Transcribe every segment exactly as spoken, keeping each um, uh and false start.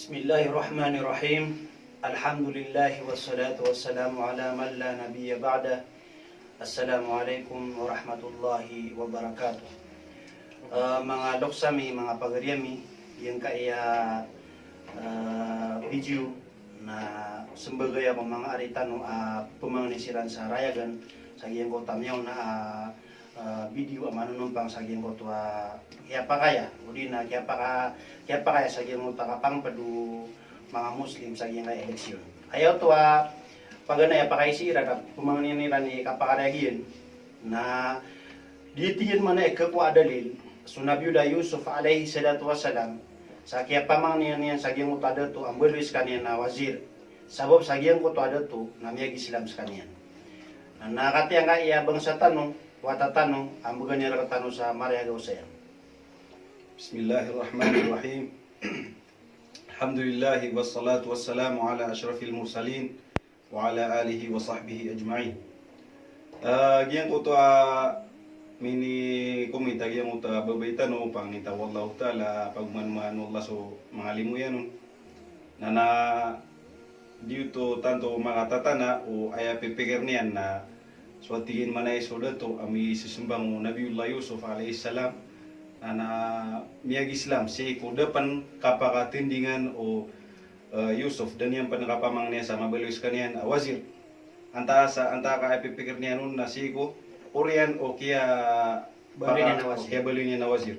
Bismillahirrahmanirrahim. Alhamdulillah, wassalatu wassalamu ala man la nabiyya ba'dah. Assalamu alaikum warahmatullahi wabarakatuh. Eh, manga loks ami, manga pagari ami, giyangkaya, eh, video na sembagaya ko manga ari tano a pemangni siran sa rayagan sa giyangkoto a miyaona a, eh, video a manonompang sa giyangkoto a kiyapakaya, odi na kiyapaka-, kiyapakaya sa giyangkoto a kapangped o manga Muslim sa giyangkaya eleksyon. Aya oto a paganay a pakaisi iran a pemangnin iran i kapakarayag iyan na di tiyan mana i khakowa a dalil so Nabiyullah Yusuf alayhis salatu wassalam sa kiyapamangnin iyan sa giyangkoto a dato a mbaloy sekaniyan a wazir. Sabap sa giyangkoto a dato na miyag-Islam sekaniyan. Na, na katii angkaya bangsa tano, wata tano, a mbgan iyan rektano sa marayag a osaya. Bismillahirrahmanirrahim. Alhamdulillah, wassalatu wassalamu ala ashrafil mursalin, wa ala alihi wa sahbihi ajma'in. Ah, giyangkoto a mini-comment a giyangkoto a babay tano, pangni ta o Allahu Ta'ala, pagmanoman o Allah so manga limo iyan on. Na, na di oto tanto makatatana o aya pipikir niyan na so tig iyan mana i so dato a misesembang o Nabiyullah Yusuf alayhis salam, na, na miyag-Islam sii ko da pen kapakatindingan o, eh, Yusuf, da niyan pen kapamangnin sa mabaloy sekaniyan a wazir. Antaa sa, antaa ka aya pipikir niyan on na sii ko oriyan o kiya- Baloy niyan a wazir. Kiyabaloy niyan a wazir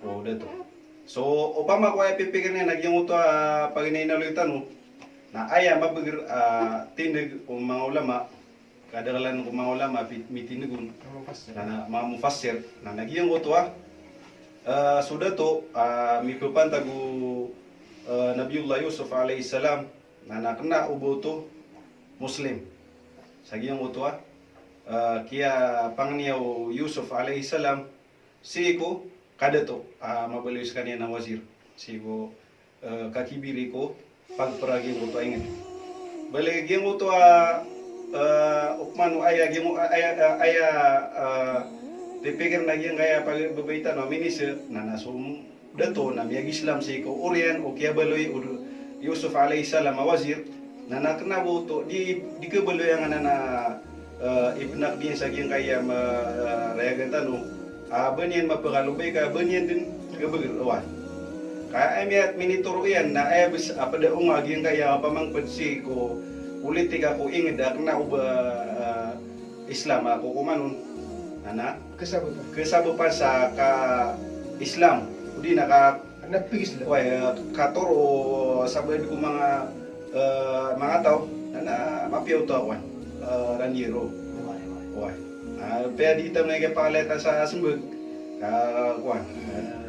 o dato. So, opama ko aya pipikir niyan na giyangkoto a paganay na loy tano, na aya mabeger a tindeg o manga ulama, kadaklan ko manga ulama pi-, mitindeg on. Manga mufassir. Na, na, manga mufassir. Na, na giyangkoto a, eh, so dato a mipepantag o, eh, Nabiyullah Yusuf alayhis salam, na, na kena o ba oto Muslim. Sa giyangkoto a, eh, kiyapangniya o Yusuf alayhis salam sii ko kadato a mabaloy sekaniyan a wazir. Sii ko, eh, kakibiri ko pagpera giyangkoto a inged. Bali giyangkoto a, eh, opama o aya giyangko-, aya, aya, eh, pipikir na giyangkaya pag-, babay tano a minister, na, na so dato na miyag-Islam sii ko oriyan o kiyabaloy o Yusuf alayhis salam a wazir, na, na kena ba oto di, di kabaloy angkanan a, eh, ipenak iyan sa giyangkaya ma-, eh, rayagan tano a ba niyan mapekalobay ka ba niyan den kabeger, oway. Ka aya miyat minitoro iyan na aya bes a ped a onga giyangkaya pamangped sii ko politika ko inged a kena o ba, eh, Islam a kokoman on. Na, na kesabapan, kesabapan sa ka-Islam odi na ka-, na pig-Islam. Oway, eh, katoro sabaad ko manga, eh, manga taw, na, na mapiya oto a kowan, eh, randiyero. Oway, oway. Oway. Na, piya di tano na ika pangaleta sa sembag. Ka, kowan. Eh,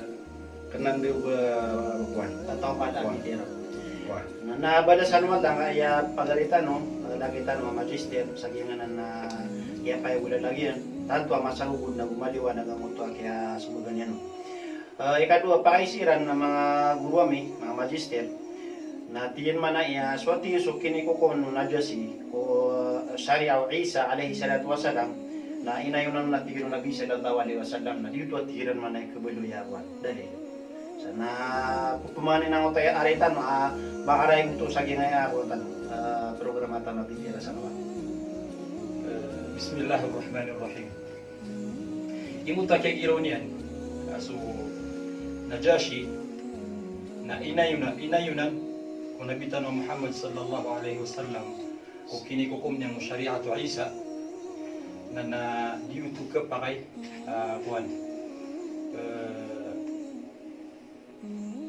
Kena den o ba, kowan. Tatao pala, kowan. Kowan. Na, na balasan o Allah angkaya pagari tano, eh, lagid tano a magister, sa giyanan a kiyapayag o lalag iyan, tanto a masagogon na gomaliwanag angkoto a kiyasembagan iyan on. Eh, ikadowa, pakaisi iran a manga goro ami, manga magister, na tig iran mana iya, so tig iran so kinikokoman o Najashi ko, eh, shariah o Isa alayhis salatu wassalam, na inayonan on a tig iran o Nabi sallallahu alayhi wasallam, na di oto a tig iran mana i kabaloy a kowan, dalil. Sa na pepemangnin angkoto a ari tano a makarayag oto sa giyangkaya kowan tano, eh, programa tano a Bitiyara sa Kowan. Eh, Bismillahirrahmanirrahim. Ingkoto a kiyagiraw niyan a so Najashi na inayona-, inayonan o Nabi tano a Muhammad sallallahu alayhi wasallam ko kinikokom niyan o shariat o Isa, na, na di oto kapakay, ah, kowan. Eh,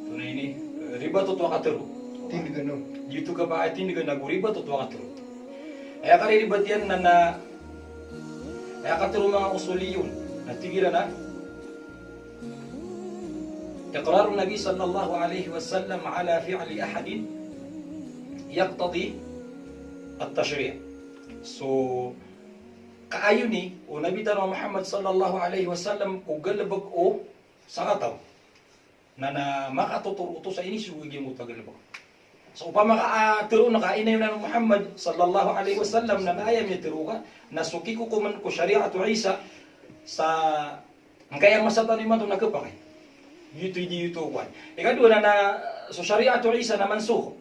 Tonaa ini, eh, ribat oto a katero. Tindegan o. Di oto kapakay tindegan ago ribat oto a katero. Aya kariribat iyan na, na, aya katero o manga usuliyyun na tig iran a iqrarun Nabi sallallahu alayhi wasallam ala fi'li ahadin yaqtadi at-tashri'. So, kaayoni o Nabi tano a Muhammad sallallahu alayhi wasallam ko galebek o sakataw. Na, na makatotoro oto sa inisogo a giyangkoto a galebek. So opama ka, ah, tero na ka inayonan o Muhammad sallallahu alayhi wasallam na, na aya miyatero ka na so kikokoman ko shariat o Isa sa angkaya masa tano imanto na kapakay. Giyoto, giyoto kowan. Ikadowa na, na So shari'atu Isa na mansukh.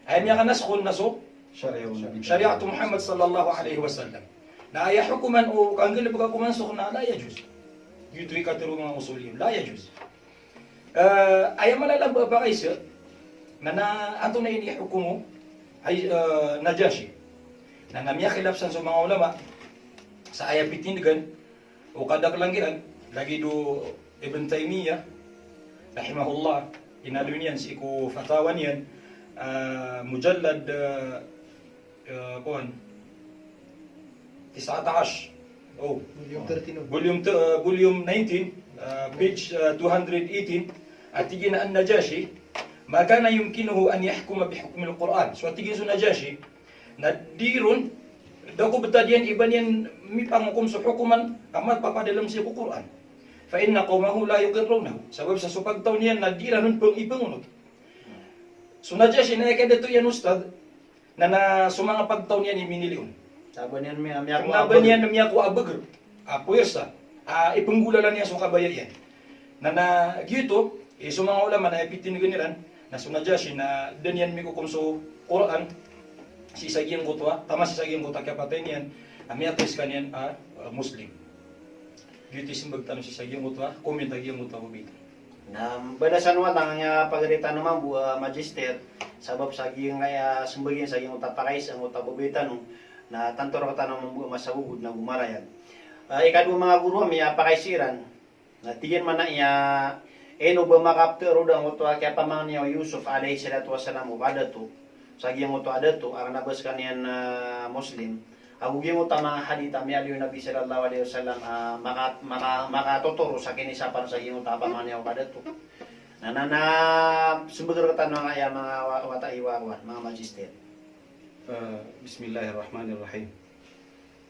Aya miyakanaskhon na so shari'atu Muhammad sallallahu alaihi wasallam. Na aya hokoman o kanggalbk ko mansukh na la yajuz. Giyoto i katharo o manga usuliyyun, la yajuz. Eh, aya mala a ba, ba kaisa, na, na antonaa i inihokom o, ay, eh, Najashi. Na, na miyakhilaf san so manga ulama sa aya pitindgan o kadaklan kiran, lagid o Ibn Taymiyyah rahimahullah, inaloy niyan sii ko fatawa niyan, eh, mujallad, eh, eh, kuwan, tis'ata 'ashar. Oh. Volume thirteen. Volume t-, eh, volume nineteen, eh, page, eh, two hundred eighteen. A tig iyan a An-Najashi, ma kana yumkinuhu an yahkuma bi hukmil Qur'an. So a tig iyan so Najashi, na di ron, da ko btad iyan i ba niyan mipangokom so hokoman a mapapadalm sii ko Qur'an. Fa inna qawmahu la yuqirrunahu. Sabap sa so pagtaw niyan na di iran on pang-, ipangonot. So Najashi na aya kadato iyan, ustadh, na, na so manga pagtaw niyan i minili on. Kna ba niyan miya-, miyakowa a bgr, a powers, a ipnggolalan iyan so kabaya iyan. Na, na giyoto i so manga ulama na aya pitindgan iran na so Najashi na da niyan mikokom so Qur'an sii sa giyangkoto a, taman sii sa giyangkoto a kiyapatay niyan a miyatay skaniyan a, a Muslim. Giyoto i smbag tano sii sa giyangkoto a comment a giyangkoto a babay. Na balasan o Allah angkaya pagari tano mambo a magister, sabap sa giyangkaya smbag iyan sa giyangkoto a pakaisa angkoto a babay tano, na tanto rktano mambo a masagogod nago marayag. Ah, ikadowa, manga goro ami, a pakaisa iran, na tig iyan man a ino ba makaptharoon angkoto a kiyapamangni o Yusuf alayhis salatu wassalam o kadato sa giyangkoto a dato a kna ba skaniyan, ah, Muslim. Ago giyangkoto a manga hadith a miyaaloy o Nabi sallallahu alayhi wasallam, ah, maka-, maka-, makatotoro sa kinisapar sa giyangkoto a kapamangni o kadato. Na, na, na smbag rktano angkaya manga wa-, wata iwawan, manga magister. Eh, bismillahirrahmanirrahim.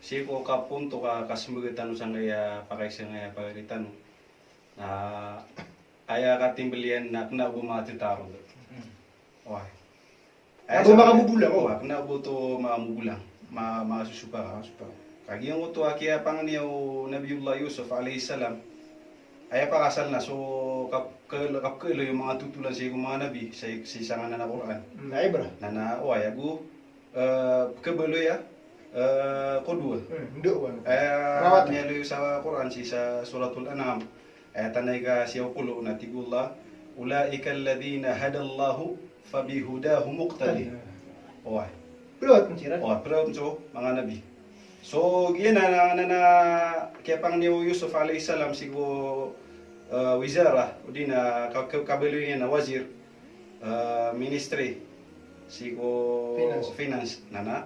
Sii ko kapontok a kasmbag tano sangkaya pakaisa angkaya pagari tano. Na aya katimbl iyan na kna o ba matharoon. Oway. Aya kna o ba makamobolang, o. Oway, kna o ba oto makamobolang. Ma-, makasosopak, makasosopak. Ka giyangkoto a kiyapangni o Nabiyullah Yusuf alayhis salam. Aya pakaasal na so kap-, kal-, kapkhaaloy o manga totolan sii ko manga nabi, sii, sii sa nganan a Qur'an. Hmm, na ibrah. Na, na, oway, ago eh, pkhabaloy a, eh, qudwa. Hmm, ndo, wan. Eh, rawatin. Miyaaloy sa Qur'an sii sa Suratul An'am. Ayat a ika siyaw polo na tig o Allah, "Ulaika alladhina hadallahu fabihudahu muqtadih." Hmm. Oway. Piraot siran. Oway, piraot so manga nabi. So, giyanan a, na, na, kiyapangni o Yusuf alayhis salam sii ko, eh, wizara, odi na ka-, ka-, kabaloy niyan a wazir. Eh, ministry sii ko finance. Finance, na na.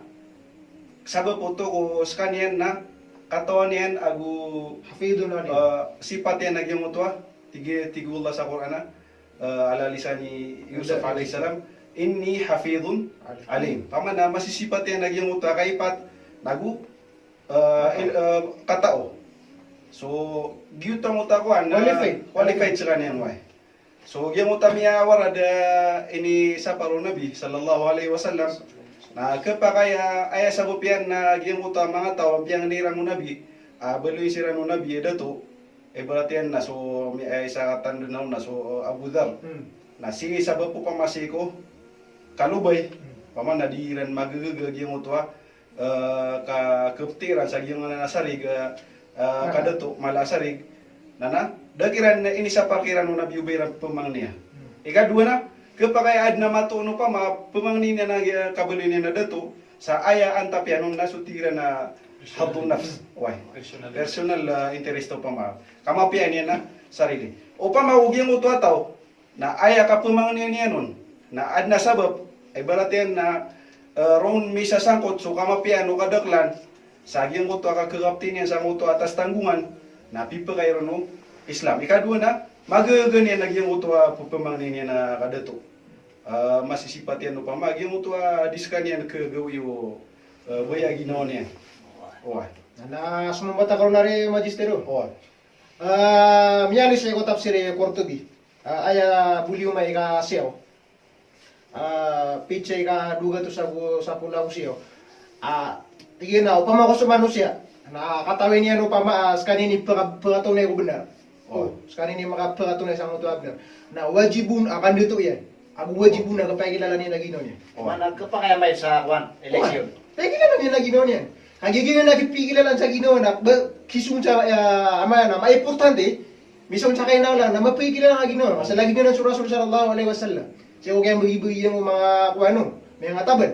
Sabap oto ko skaniyan na katawan iyan ago, hafidhun alim. Eh, sipat iyan a giyangkoto a, tig, tig o Allah sa Qur'an a, eh, ala lisani Yusuf alayhis salam, "Inni hafidhun alim." Alim. Pamana masisipat iyan a giyangkoto a kaipat, nago, eh, il-, eh, katao. So, giyoto angkoto a kowan, eh, qualified. Qualified skaniyan, oway. So, giyangkoto a miyawarad a inisapar o Nabi sallallahu alayhi wasallam. Na khapakay a aya sabap iyan na giyangkoto a manga taw a piyangni iran o Nabi, a baloy siran o Nabi a dato, ibarat iyan na so, mi-, aya isa a tanda na on na so, uh, Abu Dhar. Hmm. Na sii sabap opama sii ko kalobay, hmm, opama na di iran magagaga giyangkoto a eh, ka-, kaptiran sa giyangkanan a sarig, eh, eh, kadato, mala a sarig. Na na, da kiran inisapar kiran o Nabi o ba iran pmangniya. Hmm. Ikadowa na, khapakay a adn a matoon opama pmangni niyan a, eh, kabaloy niyan a dato, sa aya antap iyan on na so tig iran a hadhun nafs. Oway. Personal. Personal, eh, interest opama. Kamapiya niyan a sarili. Opama o giyangkoto a taw, na aya kapmangni niyan on na adn a sabap, ibarat iyan na, eh, roo misasangkot so kamapiyaan o kadaklan sa giyangkoto a kakakapti niyan sangkoto a taas tanggongan, na pipakay ron o Islam. Ikadowa na, magagaga niyan a giyangkoto a pphamangni niyan a kadato. Eh, masisipat iyan opama giyangkoto a di skaniyan kagawii o, eh, baya a ginawa niyan. Oway. Na, na, so mambatak ron ari, Magister, o. Oway. Eh, miyaaloy sii ko tafsir i Qurtubi. Ah, aya volume a ika siyaw. Ah, page a ika dowa gatos ago sapolo ago siyaw. Ah, tig iyan a opama ko so manosiya na katawi niyan opama, ah, skaniyan i paka-, pakataw niyan ko bnar. O, skaniyan i makapakatonay sangkoto a bnar. Na wajib on a kandato iyan. Ago wajib on a kapakilala niyan a ginawa niyan. Mana kapakay a mail sa kowan, eleksyon. Pakilala niyan a ginawa niyan. Kagiya giyanan a kipikilala sa ginawa na, ba, kisong sa, ah, amay na, maimportante, misong sa kailangan na mapikilala a ginawa. Sa lagid niyan so Rasul sallallahu alaihi wasallam. Sii ko kiyambagibagi iyan o manga kowan o, manga taban.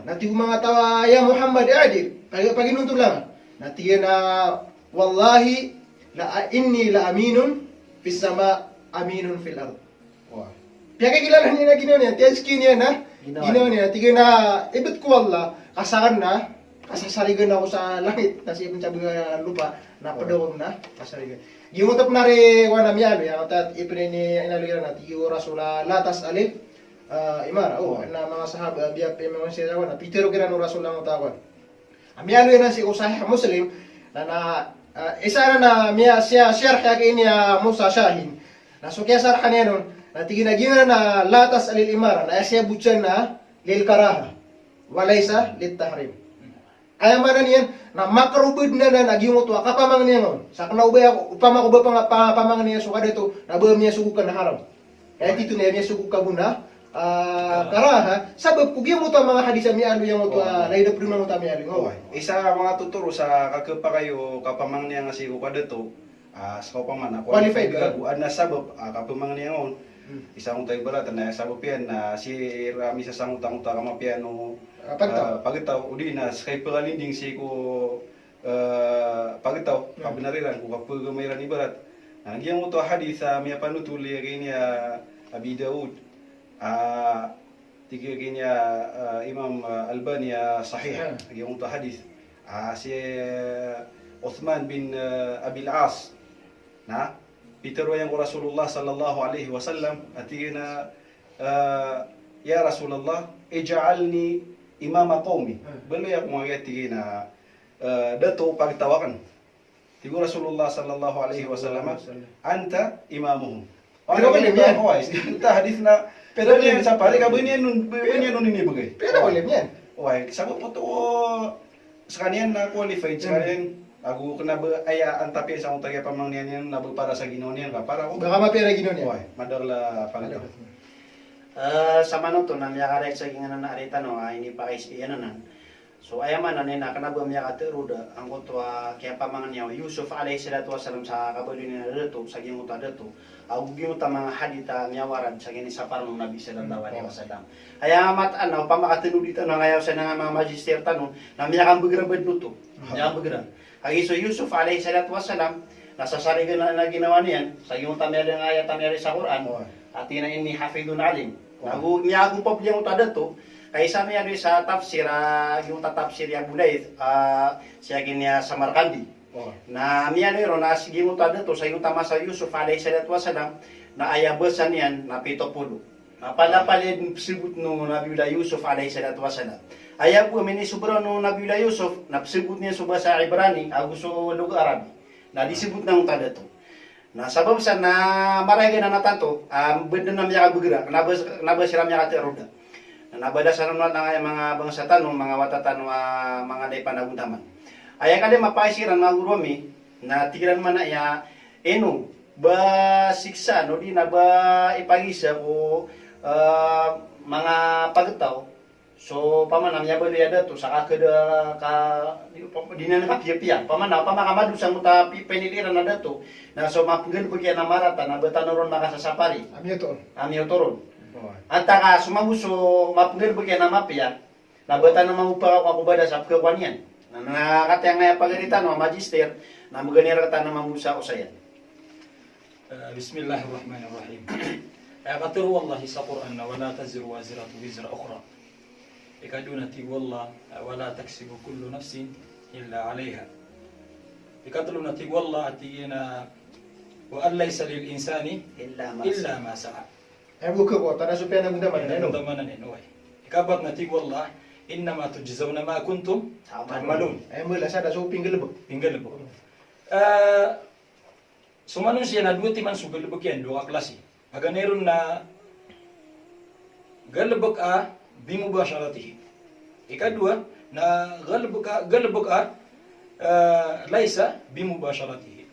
Na tig o manga taw a, "Ya Muhammad, i'dil." Pag-, paginontolan. Na tig iyan a, "Wallahi, la, inni la aminun fis sama, aminun fil ard." Wa. Piyakikilala niyan a ginawa niyan, tiyazkiya niyan a ginawa niyan. Tig iyan a, "Ibt ko Allah, ka sakn na, kasasarigan ako sa langit, na sii pn sa bgan a lopa, na pd ako na kasasarigan." Giyoto pn a ri, wa, na miyaaloy, aya katii pn a inaloy iran na tig o Rasul a, "La tas'alil, ah, imara." O, na manga sahaba, biya pn manga sahaba, na pitharo kiran o Rasul angkoto a kowan. A miyaaloy anan sii ko Sahih Muslim, na, na, ah, isa anan a miya-, siya, sharh iyan a Musa Shahin. Na so kiyasharhan iyan on, na tig iyan a giyanan a la tas'alil imara, na aya siyabot san na lil karaha, wa laysa lit tahrim. Aya maana niyan, na makruh bd anan a giyoto a kapamangnia on. Sa kna o ba, opama ko ba panga-, pa-, pamangnia so kadato, na ba miyasogo ka na haram. Kaya tito na miyasogo ka bo na, ah, karaha, sabap ko giyoto a manga hadis a miyaaloy angkoto a, laid a pd angkoto a miyaaloy. Isa a manga totoro sa kakepakay o kapamangnia nga sii ko kadato, ah, sa opama na qualified ka bo, adn a sabap, ah, kapamangnia on. Isa angkoto a ibarat na sabap iyan na sii rami sa sangkoto a kamapiya o, ah, pagtaw, odi na ska i pkalinding sii ko eh, pagtaw, kabnar iran, ko kapagama iran ibarat. Na giyoto a hadis a miyapanotol iyan a Abi Dawud, ah, tig iyan a, eh, Imam, eh, Albani a sahih, giyoto a hadis. Ah, si, eh, Uthman bin, eh, Abil As. Na pitharo iyan ko Rasulullah sallallahu alaihi wasallam, a tig iyan a, eh, "Ya Rasulullah, ij'alni imama qawmi." Baloy ako, aya tig iyan a, eh, dato o pagtaw akn. Tig o Rasulullah sallallahu alaihi wasallam, "Anta imamuhum." Pero kaya niyan. Oway, sa hadis na, pero kaya niyan sa pari ka ba niyan on, ba niyan on inibgay. Pero kaya niyan. Oway, sabap oto, skaniyan na qualified, skaniyan, ago kna ba aya antap iyan sangkoto a kiyapamangnia niyan na ba para sa ginawa niyan, ka para ko. Ba kamapiya a ginawa niyan. Oway, madakl a pagtaw. Eh, sa manoto na miyakarait sa giyanan a ari tano, ah, inipakais iyan anan. So, aya maana niyan na kna ba miyakatero da angkoto a kiyapamangnia o Yusuf alayhis salatu wassalam sa kabaloy niyan a dato, sa giyoto a dato. Ago giyoto a manga hadith a miyawarad sa giyanan i sapar o Nabi sallallahu alayhi wasallam. Aya mataan na opama ka tano di tano ngayaw sa manga magister tano, na miyakambgra badn oto. Miyakambgra. Kagiya so Yusuf alayhis salatu wassalam, na sasarigan a ginawa niyan, sa giyoto a miyada nga ayat a miyada sa Qur'an, a tig iyan a inni hafidhun alim. Ago miyagompab iyan oto a dato, ka isa miyaaloy sa tafsir, ah, giyoto a tafsir i Abu Layth, ah, si Akin ya Samarqandi. Na miyaaloy ron a sii giyoto a dato, sa giyoto a masa o Yusuf alayhis salatu wassalam, na aya basa niyan na pito polo. Na palapalaya dn pzabot o Nabiyullah Yusuf alayhis salatu wassalam. Aya bo a minisobra o Nabiyullah Yusuf, na pzabot iyan so basa Ibrani, ago so lugha Arabi. Na di sabot angkoto a dato. Na sabap sa na marayag anan a tanto, ah, badn a miyakabgra, kna ba, kna ba siran miyakatero da. Na balasan on o Allah angkaya manga bangsa tano, manga wata tano, ah, manga da i panagontaman. Aya kadi mapakay siran manga goro ami, na tig iran mambo a ino ba siksa, odi na ba ipagisa ko, ah, manga pagtaw, so, opama na miyabaloy a dato, sa kakada ka, di, di niyan kapiyapiya. Opama na, opama ka madosa angkoto a pi-, pinili iran a dato. Na so mapnggalbk iyan a marata, na ba tano ron makasasapari. Ami oto ron. Ami oto ron. Antaa ka so mambo so mapnggalbk iyan a mapiya, na ba tano mambo pakakowa ko bada sa pkakowa niyan. Na, na katii angkaya pagari tano a magister, na mbagan iyan rktano mambo sa osayan. Eh, bismillahirrahmanirrahim. Aya katharo o Allah sa Qur'an na, "Wala taziru waziratun wizra ukhra." Ikadowa na tig o Allah, "Wala taksibu kullu nafsin illa alayha." Ikatlo na tig o Allah, tig iyan a, "Wa an laysa lil insani illa ma sa'a." Aya bo ko, tana so piyanagontaman anan, no? Ikapat na tig o Allah, "Innama tujzawna ma kuntum ta'malun." Aya bo, lasa da so pinggalbk. Pinggalbk. Eh, So manosiya na dowa timan so galbk iyan, dowa ka klasi. Paganay ron na galbk a bimubasharatihi. Ikadowa na galbk a, galbk a, eh, laysa bimubasharatihi.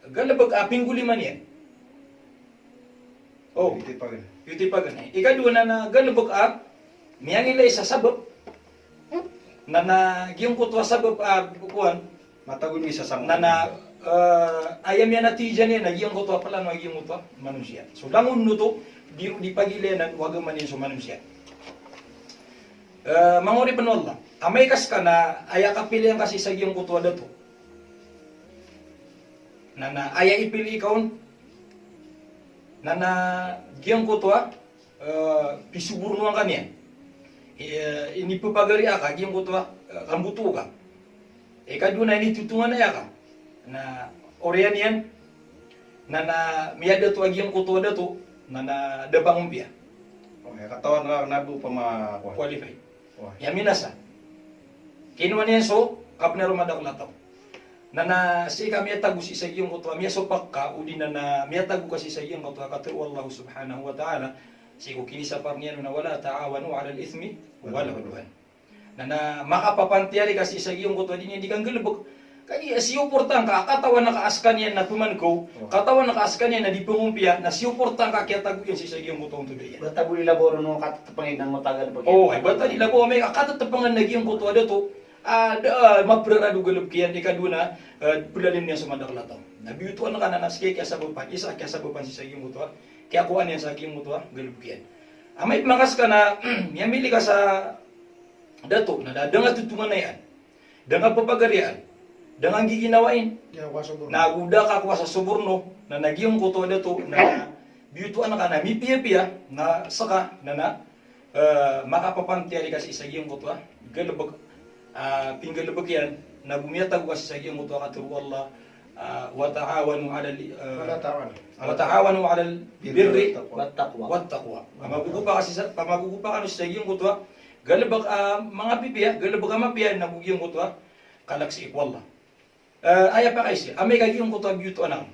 Galebek a pinggoliman iyan. O. Itipagen. Itipagen. Ikadowa na, na galebek a miyangilay sa sabap. Na, na giyangkoto a sabap a kowan. Matago mi sa sabap. Na, na, eh, aya miyanatijan iyan na giyangkoto a plano a giyangkoto a manosiya. So langon oto, di, di pagilayan o agama niyan so manosiya. Eh, manga oripen o Allah. Amay ka seka na aya kapiliyan ka sii sa giyangkoto a dato. Na, na aya ipili ka on, na, na giyangkoto a, eh, pisobornoan ka niyan. Eh, inipepagari aka giyangkoto a, eh, kamboto ka. Ikadowa na initotonganay aka. Na oriyan iyan, na, na miyadato a giyangkoto a dato, na, na da pangompiya. O, aya katawan ka na bo pama, kowan. Qualify. Wah. Iya minasa. Kinowa niyan so kabenar o madakel a taw. Na, na sii ka miyatago sii sa giyangkoto a miyasopak ka, odi na, na miyatago ka sii sa giyangkoto a katharo o Allah subhanahu wa ta'ala, sii ko kinisapar iyan on a wala ta'awanu 'alal ithmi wal 'udwan. Na, na makapapantiyari ka sii sa giyangkoto a di niyan di kanggalebek. Kagiya siyoportan ka, katawan ka a sekaniyan na pemankaw, katawan ka a sekaniyan na di pengompiya, na siyoportan ka a kiyatago iyan sii sa giyangkoto a ontob iyan. Bata bo di labaw ron o katetepengan na ngoto a galebek iyan. O, ay, bata di labaw amay ka katetepengan na giyangkoto a dato. Ah, da, ah, maprarado galebek iyan, ikadowa na, ah, pelalim iyan so madakel a taw. Na biyotoan ka na, na seka kiyasabapan, isa kiyasabapan sii sa giyangkoto a, kiyakowaan iyan sa giyangkoto a galebek iyan. Amay pman ka seka na miyamili ka sa dato, na da, da nga totonganayaan, da nga pepagarian, da nga nggiginawain. Iya, kowa soborno. Na ago da ka kowa sa soborno, na, na giyangkoto a dato, na biyotoan ka na mipiyapiya, na seka, na, na, eh, makapapantiyari ka sii sa giyangkoto a galebek, ah, pinggalebek iyan, na go miyatago ka sii sa giyangkoto a katharo o Allah, ah, wa ta'awanu 'alal, eh, wala ta'awanu. Wa ta'awanu 'alal birri wat taqwa. Wat taqwa. Pamagogopa ka sii sa, pamagogopa kano sii sa giyangkoto a galebek a, ah, manga pipiya, galebek a mapiya, na go giyangkoto a kalek sii ko Allah. Eh, aya pakaiza, amay ka giyangkoto a biyotoan ka.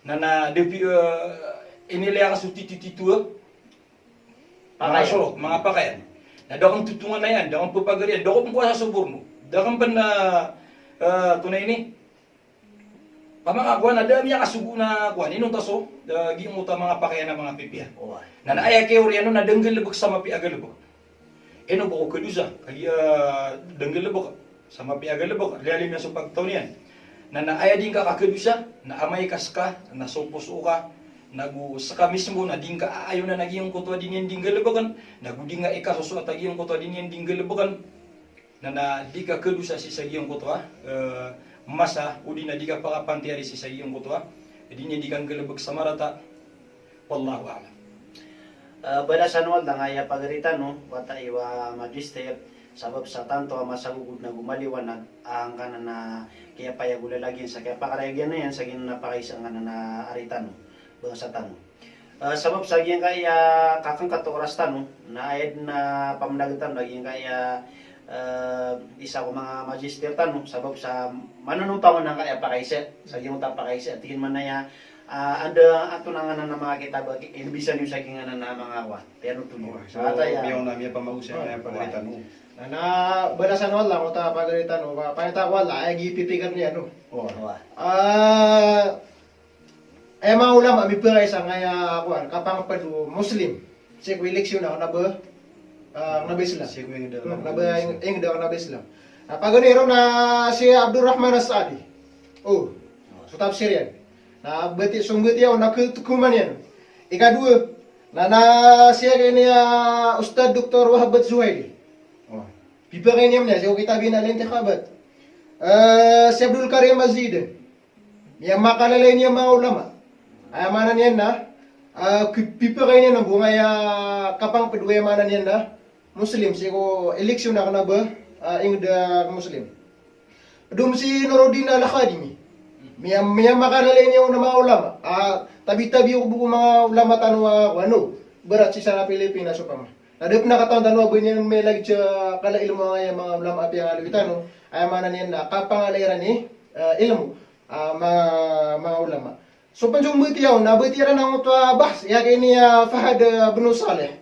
Na, na, da pi-, eh, inilay ka so tito-tito a manga sorot, manga pakayan. Na da ka pen totonganayaan, da ka pen pepagarian, da ka pen kowa sa soborno. Da ka pen, eh, eh, tonaa ini. Pamakakowan a da miyakasogo na kowan, inonta so, eh, giyangkoto a manga pakayan a manga pipiya. Oway. Na, na aya kiyaoriyan on na da nggalebek sa mapiya a galebek. Ino ba ko kadosa, kagiya da nggalebek sa mapiya a galebek, liyalim iyan so pagtaw niyan. Na, na aya di ngka kakadosa, na amay ka seka, na so poso ka, na go seka mismo, na di ngka aayonan a giyangkoto a di niyan di nggalebeken, na go di ngka ikasosoat a giyangkoto a di niyan di nggalebeken. Na, na di ka kadosa sii sa giyangkoto a, eh, masa, odi na di ka pakapantiyari sii sa giyangkoto a di niyan di kanggalebek sa marata. Wallahu a'lam. Eh, balasan o Allah angkaya pagari tano, wata i wa magister, sabap sa tanto a masagogod na go maliwanag, angkanan a kiyapayag o lalag iyan sa kiyapakarayag iyan sa giyangkanan a pakaiza angkanan a ari tano, bangsa tano. Eh, sabap sa giyangkaya kakangkat o oras tano, na aya den a pamenagen tano a giyangkaya, eh, isa ko manga magister tano, sabap sa manonompang on angkaya pakaiza, sa giyangkoto a pakaiza, tig iyan man aya, ah, anda antonaa nganan a manga kitab a inibisa niyo sa giyangkanan a manga kowan. Aya no toliyo. Oway, so, aya, miyaona, miyapamagosayn a pagari tano. Na, na balasan o Allah angkoto a pagari tano, pa-, pangita o Allah, aya giya pipikir niyan, no? Oway. Oway. Ah, aya manga ulama a mipakay sangkaya kowan, kapangped o Muslim sii ko eleksyon a kena ba, ah, kena ba Islam. Sii ko inged a, hmm, kena ba ing-, inged a kena ba Islam. Na paganay ron na si Abdurrahman As-Sa'di. O, so tafsir iyan. Na bati, so mbatiya on na ke-, ketekoman iyan. Ikadowa, na, na si, aya ini, ah, Ustadh Doktor Wahbat Zuhaili. Oway. Pipakay niyan iyan sii ko kitab iyan a Al-Intikhabat. Eh, si Abdul Karim Az-Zaidan. Miyamakalalayon iyan a manga ulama. Aya maana niyan na, ah, ki-, pipakay niyan a bo angkaya kapangped o, aya maana niyan na, Muslim sii ko eleksyon a kena ba, ah, inged a Muslim. Dom si Nuruddin Al-Khadimi. Miya-, miyamakalalayon iyan a manga ulama. Ah, tabi-tabi o bo ko manga ulama tano a, ano, ibarat sii sa Pilipinas opama. Na da pen a katawan tano a ba niyan mailagid sa kala ilmo angkaya manga ulama a piyangaloy tano. Aya maana niyan na kapangala iran i, eh, ilmo, ah, ma-, manga ulama. So pen so mbatiya on, na batiya iran angkoto a bahs, aya ini, ah, Fahad, ah, bin Saleh.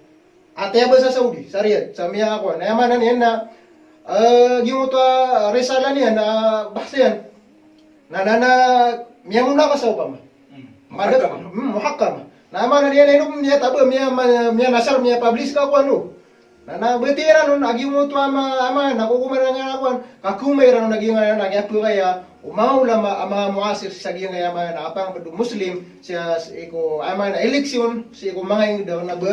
A tiyaba sa Saudi, sa Riyadh, sa miyakowan. Aya maana niyan na, eh, giyangkoto a risala niyan, ah, bahs iyan. Na, na, na, Miyamunakasha opama. Hmm. Mada-, muhakama. Hmm, muhakama. Na aya maana niyan na ino, miyatabang, miya-, ma-, miyanashar, miyapublish ka ko ano. Na, na batiya iran on, a giyoto a ma-, a maana, na kokomarangan ako an, kakomarangan on a giyangkaya, na kiyapakay a, o manga ulama, a manga muasir, sa giyangkaya a maana, a pangapd o Muslim, sa, sii ko, a maana, eleksyon, sii ko manga ingd a kna ba,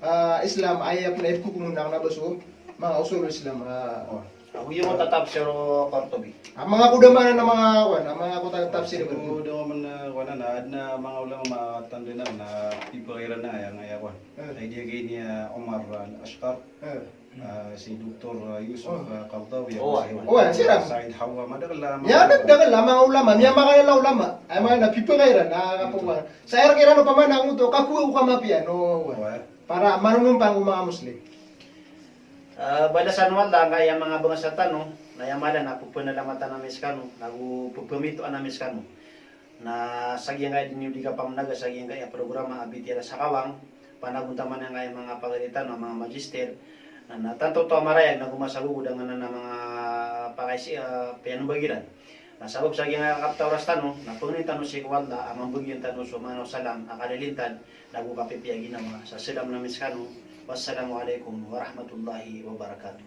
ah, Islam, aya pn a ipkhokoman a kna ba so manga usul Islam, ah. Oh. Ago giyoto a tafsir o Qurtubi. A manga kodama na manga, wan, a manga ko ta-, tafsir. Ago da man, ah, wan, na adn a manga ulama a matanda na, na pipakay iran a aya, aya, wan. Eh. Ay di gini, ah, Omar Al-Ashqar. Eh. Ah, si Doktor, ah, Yusuf, oh, ah, Qaradawi, oh, si, oh, siran. Said Hawa, madakl a manga, ya, madakl a manga ulama, miyamakalala a ulama. Ay, manga na pipakay iran, na, hmm, kapoon. Sa aya kiran opama na ngoto, kakowa ko kamapiya, no. Oh, ya. Para manonompang ko manga Muslim. Ah, balasan o Allah angkaya manga bangsa tano, na aya mala na pphanalamatan ami skano, nago pphamiyotoan ami skano. Na sa giyangkaya dn iyo di kapamnaga sa giyangkaya programa a Bitiara sa Kawang, panagontaman angkaya manga pagari tano a manga magister, na, na tanto oto a marayag nago masagogod a nganan a manga pakaisi, ah, piyanmbagi iran. Na sabap sa giyangkaya kapta oras tano, na pangnin tano sii ko Allah a mambagian tano so maana o salam a kalilintad, nago kapipiya a ginawa. Sa salam ami skano. Wassalamu alaikum warahmatullahi wabarakatuh.